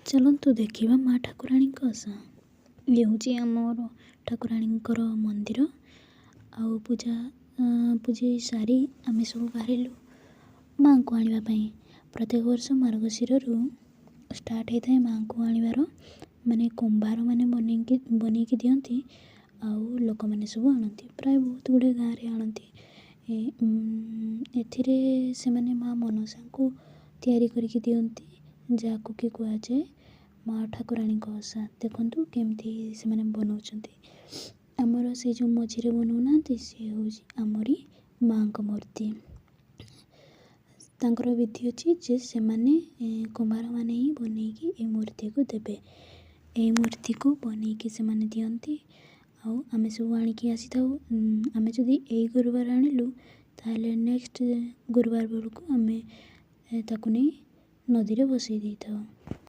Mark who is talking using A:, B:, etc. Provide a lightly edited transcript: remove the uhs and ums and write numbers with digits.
A: ଚାଲନ୍ତୁ ଦେଖିବା ମା ଠାକୁରାଣୀଙ୍କ ଓଷା। ଇଏ ହେଉଛି ଆମର ଠାକୁରାଣୀଙ୍କର ମନ୍ଦିର। ଆଉ ପୂଜା ପୂଜେଇ ସାରି ଆମେ ସବୁ ବାହାରିଲୁ ମାଆଙ୍କୁ ଆଣିବା ପାଇଁ। ପ୍ରତ୍ୟେକ ବର୍ଷ ମାର୍ଗଶିରରୁ ଷ୍ଟାର୍ଟ ହେଇଥାଏ ମାଆଙ୍କୁ ଆଣିବାର, ମାନେ କୁମ୍ଭାରମାନେ ବନେଇକି ଦିଅନ୍ତି ଆଉ ଲୋକମାନେ ସବୁ ଆଣନ୍ତି। ପ୍ରାୟ ବହୁତ ଗୁଡ଼ିଏ ଗାଁରେ ଆଣନ୍ତି। ଏଥିରେ ସେମାନେ ମା' ମନସାଙ୍କୁ ତିଆରି କରିକି ଦିଅନ୍ତି, ଯାହାକୁ କି କୁହାଯାଏ ମା' ଠାକୁରାଣୀଙ୍କ ଓଷା। ଦେଖନ୍ତୁ କେମିତି ସେମାନେ ବନାଉଛନ୍ତି। ଆମର ସେ ଯେଉଁ ମଝିରେ ବନାଉନାହାନ୍ତି, ସିଏ ହେଉଛି ଆମରି ମାଆଙ୍କ ମୂର୍ତ୍ତି। ତାଙ୍କର ବିଧି ଅଛି ଯେ ସେମାନେ କୁମ୍ଭାରମାନେ ହିଁ ବନେଇକି ଏ ମୂର୍ତ୍ତିକୁ ଦେବେ। ଏହି ମୂର୍ତ୍ତିକୁ ବନେଇକି ସେମାନେ ଦିଅନ୍ତି ଆଉ ଆମେ ସବୁ ଆଣିକି ଆସିଥାଉ। ଆମେ ଯଦି ଏଇ ଗୁରୁବାର ଆଣିଲୁ, ତାହେଲେ ନେକ୍ସଟ ଗୁରୁବାର ବେଳକୁ ଆମେ ତାକୁ ନେଇ ନଦୀରେ ଭସେଇ ଦେଇଥାଉ।